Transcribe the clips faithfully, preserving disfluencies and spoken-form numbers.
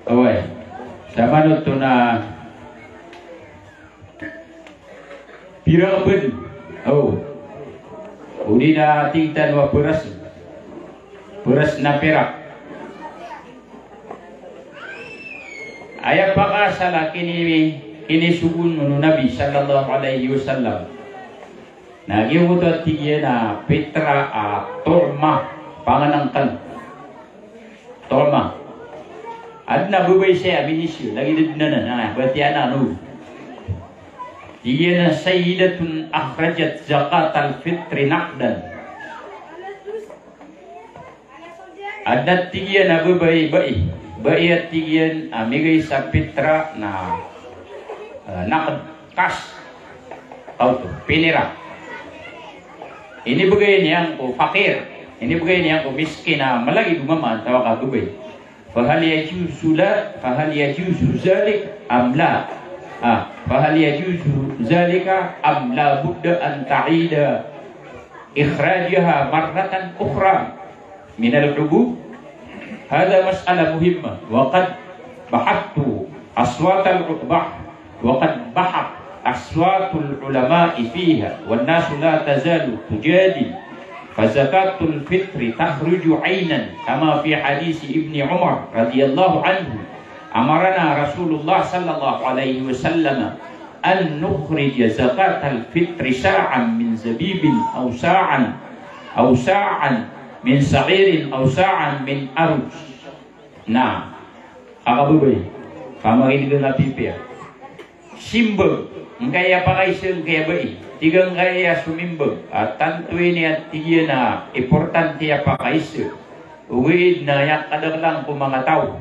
Oway. Samanto na pirak pn. O. Odi na tig tano a pras. Pras na pirak. Aya pakaasal a kini, kinisogoon o Nabi sallallahu alaihi wasallam. Na giyoto a tig iyan a pitra a tu'mah, pangnngkn. Tu'mah. Adn a babay saya a minisyo, lagid dn anan, na, batiya anan, no. Tig iyan a sayyidatun akhrajat zakatal fitri naqdan. Adn a tig iyan a babay, bai, bai a tig iyan a migay sa pitra na, eh, naqd, kas. Kaoto, pinira. Inibgay niyan ko fakir. Inibgay niyan ko miskin a mlagid o mama antaa ka babay. Fahal yajuzu la, fahal yajuzu zalik am la? Ah, fahal yajuzu zalika am la budda an ta'ida ikhrajaha marratan ukhra minal hubub? Hadha mas'ala muhimma, wa qad bahathtu aswatal, bah-, wa qad bahat aswatul ulama'i fiha, wan nasu la tazalu tujadil. Fa zakatul fitri takhruju aynan, kama fi hadisi Ibni Umar radhiyallahu anhu, amarana Rasulullah sallallahu alaihi wasallam an nukhrija zakatal fitri sa'an min zabibin aw sa'an, aw sa'an min sa'irin aw sa'an min aruz. Na, a kababay, pamakin'g a pipiya. Simbag, ngkaya pakaiza, ngkaya bai. Tig a ngkaya somimbag, a tanto ini a tig iyan a importante a pakaiza. Ogaid na aya kadaklan ko manga taw.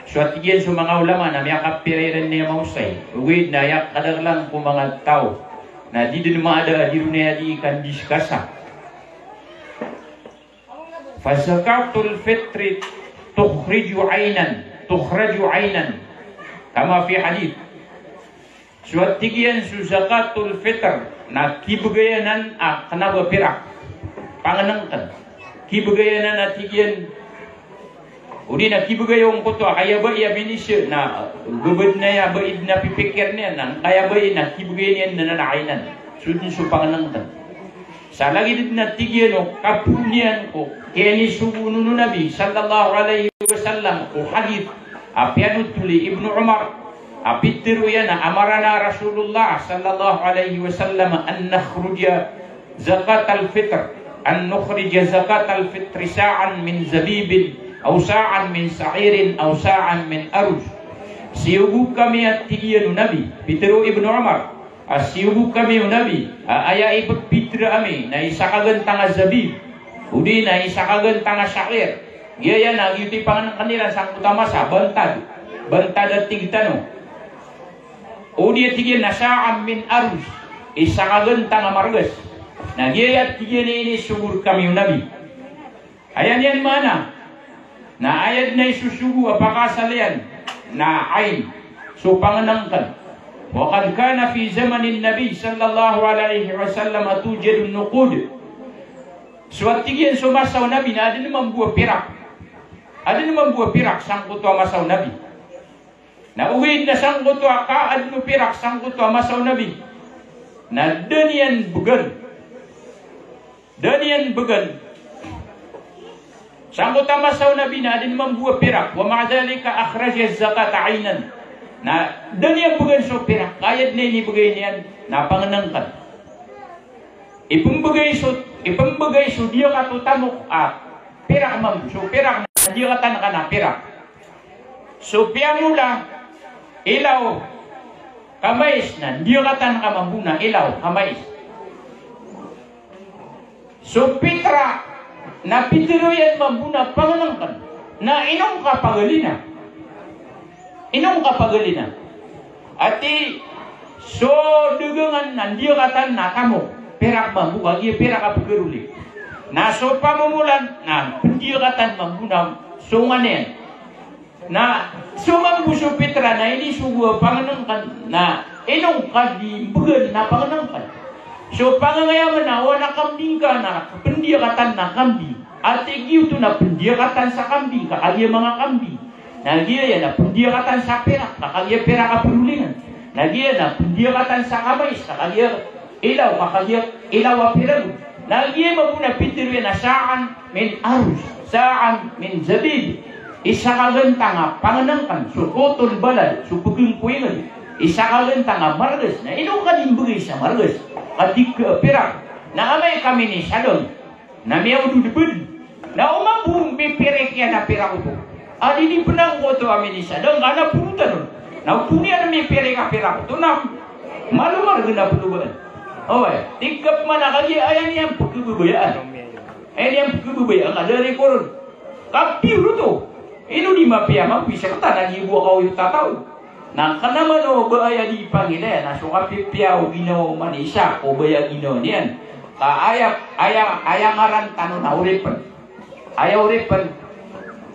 So a tig iyan so manga ulama na miyakapira iran niyan maosay. Ogaid na aya kadaklan ko manga taw na di dn maada a di ron aya di kandiskasa. Fa zakatul fitri tukhriju aynan, tukhraju aynan. Kama fi hadith. So a tig iyan so zakatul fitr na kibgay anan a kna ba pirak. Pangnngkn. Kibgay anan a tig iyan. Odi na kibgay o ngkoto a kaya bai a minisyo na, eh, gobad na aya bai dn a pipikir niyan na, kaya bai na kibgay niyan anan a aynan. So dn so pangnngkn. Sa lagid dn a tig iyan o kapoon iyan ko kinisogoon o Nabi sallallahu alaihi wasallam ko hadith a piyanothol i Ibnu Umar a pitharo iyan a amarana Rasulullah sallallahu alaihi wasallam an nakhruja zakatal fitr, an nukhrija zakatal fitri sa'an min zabibin aw sa'an min sa'irin aw sa'an min aruz. Siyogo kami a tig iyan o Nabi, pitharo i Ibnu Umar, a siyogo kami o Nabi, a aya ipphitra ami na isa ka gantang a zabib, odi na isa ka gantang a sha'ir. Giyaya na giyoto i pangnngkn iran sangkoto a masa, bantad. Bantad a tig tano. Odi a tig iyan na sa'an min aruz, isa ka gantang a margas. Na giyaya a tig iyan a inisogo rkami o Nabi. Aya niyan maana na aya dn a isosogo a pakaasal iyan na ayn, so pangnngkn. Wa qad kana fi zamanin Nabi sallallahu alaihi wasallam tujadun nuqud. So a tig iyan so masa o Nabi na adn mambo a pirak. Adn mambo a pirak sangkoto a masa o Nabi. Na ogaid na sangkoto a kaadn o pirak sangkoto a masa o Nabi na da niyan bgan. Da niyan bgan. Sangkoto a masa o Nabi na adn mambo a pirak. Wa ma'a dhalika akhraja zakata aynan. Na da niyan bgan so pirak. Ka aya dn a inibgay niyan na pangnngkn. Ipmbgay so, ipmbgay so diyakatan o tamok a pirak mambo. So pirak na diyakatan ka na pirak. So piyamola, ilaw, kamais na diyakatan ka mambo na ilaw, kamais. So pitra na pitharo iyan mambo na pangnngkn na ino ngka pagalina. Ino ngka pagalina. Ati so dagangan na diyakatan na tamok, pirak mambo, kagiya pirak a pgaroli. Na so pamomolan na pndiyakatan mambo na so nganin. Na so mambo so pitra na inisogo a pangnngkn na ino ngka di mbgan na pangnngkn. So pangangayamn a o ana kambing ka na pndiyakatan na kambing. Ati giyoto na pndiyakatan sa kambing ka, kagiya manga kambing. Na giya na pndiyakatan sa pirak, ka kagiya pirak a prolingan. Na giya na pndiyakatan sa kamais, ka kagiya ilaw, ka kagiya ilaw a pirak. Na giya mambo na pitharo iyan a sa'an min aruz, sa'an min zabib. Isa ka gantang a pangnngkn, so qutun balad, so pgngkoingd. Isa ka gantang a margas. Na ino ka di mbgay sa margas? Ka di ka pirak. Na amay ka minisadang na miyaw dodbd. Na o mambo mipirik iyan a pirak oto. A di di pnangkoto a minisadang ka na porotan on. Na o pn iyan mipirik a pirak oto na malo margn a pnobaan. Oway, tig ka pman a kagiya aya niyan pkhababayaan. Aya niyan pkhababayaan ka da rk oron. Ka piyor oto. Ino di mapiya, mapiya sa kata na di bo ka oyo tataw. Na kna man o ba aya di pangilaya na so kapipiya o ginawa o manosiya ko ba aya ginawa niyan. Ka aya, aya, aya ngaran tano na oripn. Aya oripn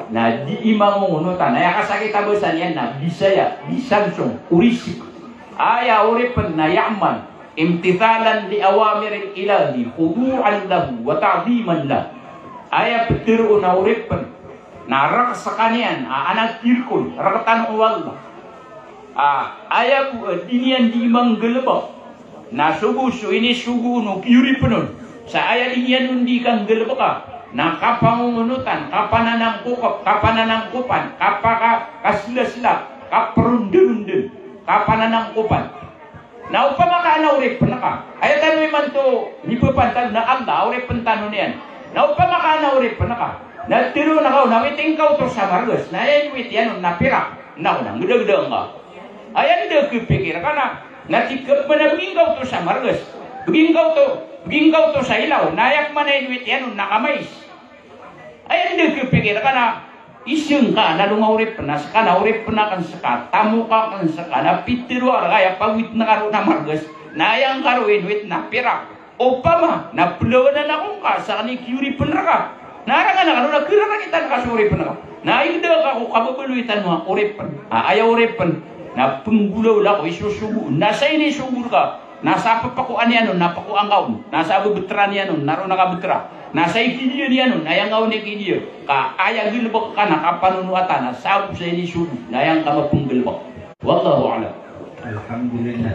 na di imangongonotan. Aya kasakit a basa niyan na Bisaya, Bisansong, orisik. Aya oripn na ya'mal imtithalan li awamirin ilahi khudu'an lahu wa ta'dhiman lah. Aya ptharoon a oripn na rk skaniyan a anak irkon, rk tano o Allah. A, aya bo a di niyan di manggalbk na so bo so inisogo on o kiyoripn on. Sa aya di niyan on di kanggalbka na kapangongonotan, kapananangkokp, kapananangkopan, kapaka-, kaslasla, kaprondrondr, kapananangkopan. Na opama ka an a oripn ka, aya tano imanto mipapantag na Allah a oripn tano niyan. Na opama ka an a oripn ka, na tharoon ka on a witing ka oto sa margas, na aya inwit iyan on na pirak, na o na nggdagda ngka. Aya anda khapikir ka na, na tig ka pman a bgi ngka oto sa margas, bgi ngka oto, bgi ngka oto sa ilaw, na aya pman a inwit iyan on na kamais. Aya anda khapikir ka na, isng ka na longa oripn, na ska na oripn akn ska, tamok akn ska, na pitharo a rk aya pawit ngka ron na margas, na aya ngka ron inwit na pirak. Opama na plawanan ako ngka sa kn i kiyoripn rka, na arangan akn on na khararagitan ka so oripn ka. Na aya anda ka ko kababaloy tano a oripn. A, aya oripn na pnggolawla ko isosogo, na sa inisogo rka na sa pphakoan iyan on na phakoan ka on, na sa bbtran iyan on na ron ka btra, na sa ikidiyan iyan on na aya ngka on ikidiya. Ka aya galbk ka na kapanonoatan a sabo sa inisogo, na aya ngka mapnggalbk. Wallahu a'lam. Alhamdulillah.